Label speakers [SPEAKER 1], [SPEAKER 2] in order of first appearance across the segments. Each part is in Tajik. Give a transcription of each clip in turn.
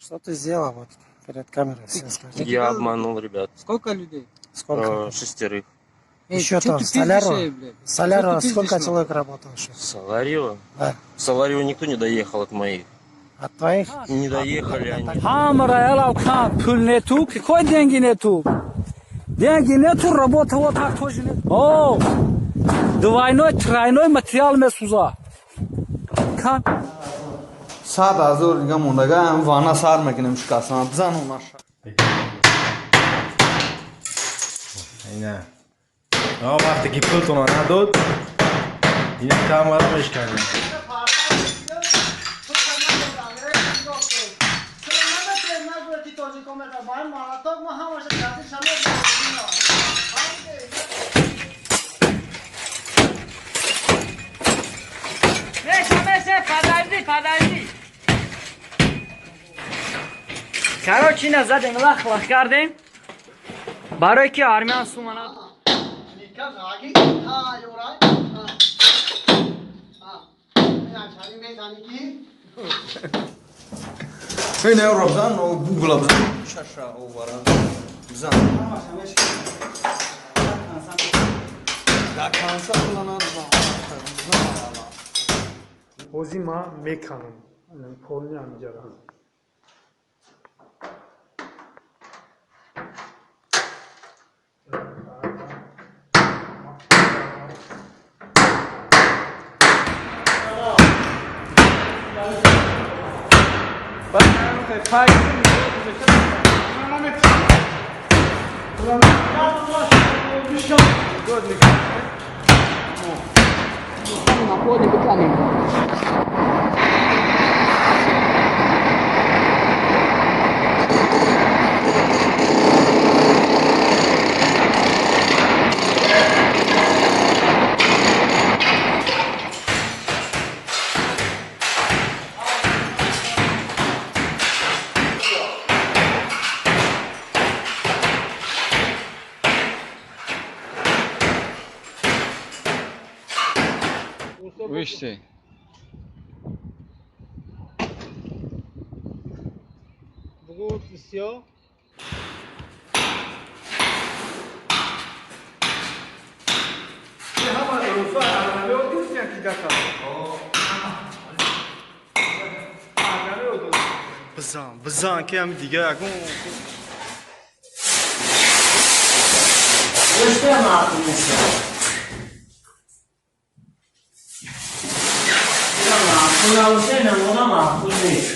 [SPEAKER 1] Что ты сделал вот перед камерой, все скажи.
[SPEAKER 2] Я обманул ребят.
[SPEAKER 3] Сколько людей?
[SPEAKER 1] Сколько?
[SPEAKER 2] Шестерых.
[SPEAKER 3] Эй,
[SPEAKER 1] Еще
[SPEAKER 3] чё
[SPEAKER 1] там,
[SPEAKER 3] ты
[SPEAKER 1] Солярова?
[SPEAKER 3] пиздишь, эй, блядь?
[SPEAKER 1] Солярова
[SPEAKER 3] Чё ты
[SPEAKER 1] сколько
[SPEAKER 3] пиздишь,
[SPEAKER 1] человек работал еще?
[SPEAKER 2] Соларио?
[SPEAKER 1] Да.
[SPEAKER 2] Соларио никто не доехал от моих.
[SPEAKER 1] От твоих?
[SPEAKER 2] Не доехали они.
[SPEAKER 4] Ҳамара элав кан пул нету, какой деньги нету? Деньги нету, работа вот так тоже нет. О, двойной, тройной материал месуза. Кан
[SPEAKER 5] 100 000 дига мондага, ҳам вана сар мекунем, шикастан бизан онаша.
[SPEAKER 6] Ина. А вақте ки пултона надод, ина камера мешканем.
[SPEAKER 4] Меша, меша, подожди, подожди. Короче, ина задем, лах лах кардем. Барои ки армян сумана.
[SPEAKER 5] Ина ро бизан, о гугла бизан, шаша овара бизан да канса пулана бизан.
[SPEAKER 7] Ҳозир ман меканам полни ҳамиҷара.
[SPEAKER 3] Вышли.
[SPEAKER 7] Вот всё.
[SPEAKER 5] Бизан, бизан ки ҳами дига ягон.
[SPEAKER 1] Маъқул нест. Маъқул набоша, намона маъқул нест.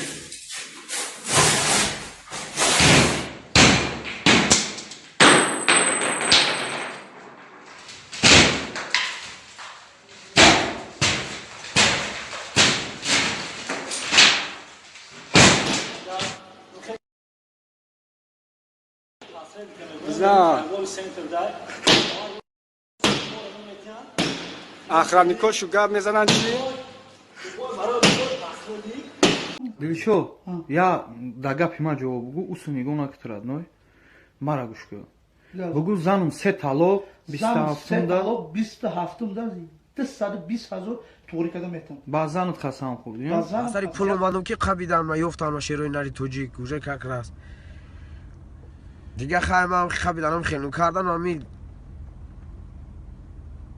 [SPEAKER 7] Бизан. Охранникошу гап мезананд чи?
[SPEAKER 5] Дилшо, я да гапи ман ҷавоб бугӯ, усу нигоҳ накунад, родной. Мара гӯш кун. Бугӯ занум се талоқ 27-умда.
[SPEAKER 8] 27-умда 220 000 туғри карда метавон.
[SPEAKER 5] Ба занут қасам хӯрдӣ?
[SPEAKER 9] Сари пул омадам ки қабидан ма ёфтан ма шерои нари тоҷик уже как раз. Дига хай ман қабиданам хелу кардан ами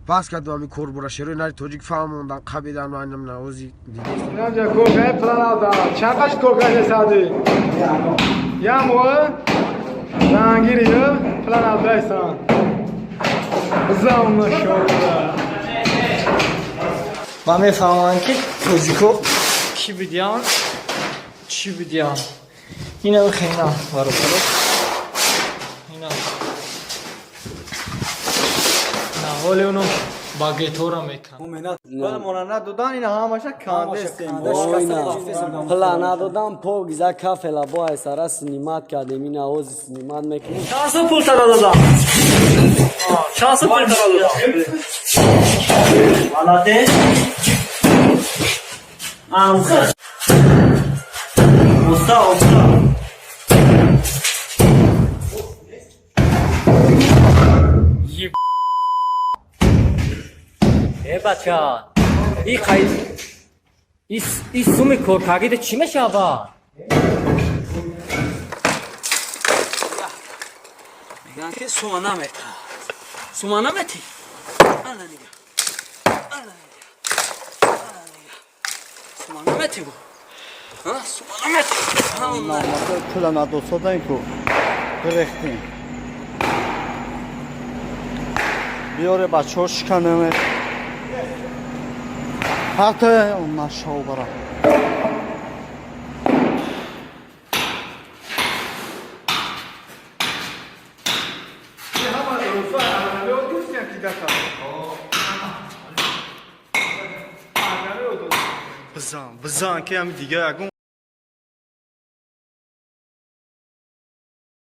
[SPEAKER 9] бас кардам ами корбура шерои нари тоҷик фаҳмондан қабидан ма инам наози.
[SPEAKER 7] Инҷа кокаи планада. Чанд қашт кокаи сади? Я моҳ рангири планадайсан. Бизан шода.
[SPEAKER 3] Ман мефаҳмам ки тоҷико кӣ будиян, чӣ будиян. Ина хена бародаро. Ина. На ҳоли уно багетора мекан.
[SPEAKER 5] Мона надодан, ина ҳамаша кандестем.
[SPEAKER 10] Пла надодан, пок за кафела бо айсара снимать кардем, ина ози снимать мекунем.
[SPEAKER 3] Чанд сум пул тара додам? Чанд сум пул тара додам?
[SPEAKER 10] Молодец. Амха. Уста, уста.
[SPEAKER 4] Э бача, и қай и суми коркагида чӣ мешавад? Мегӯянд, ки сума намета, сума намети. Ана нига, ана нига, ана нига, сума намети гу, сума намети.
[SPEAKER 8] Пула надосодан ку гирехтем. Биёре, бачаҳо, шиканеме ҳатто нашав бара.
[SPEAKER 6] Бизан, бизан, ки ҳами дига ягон.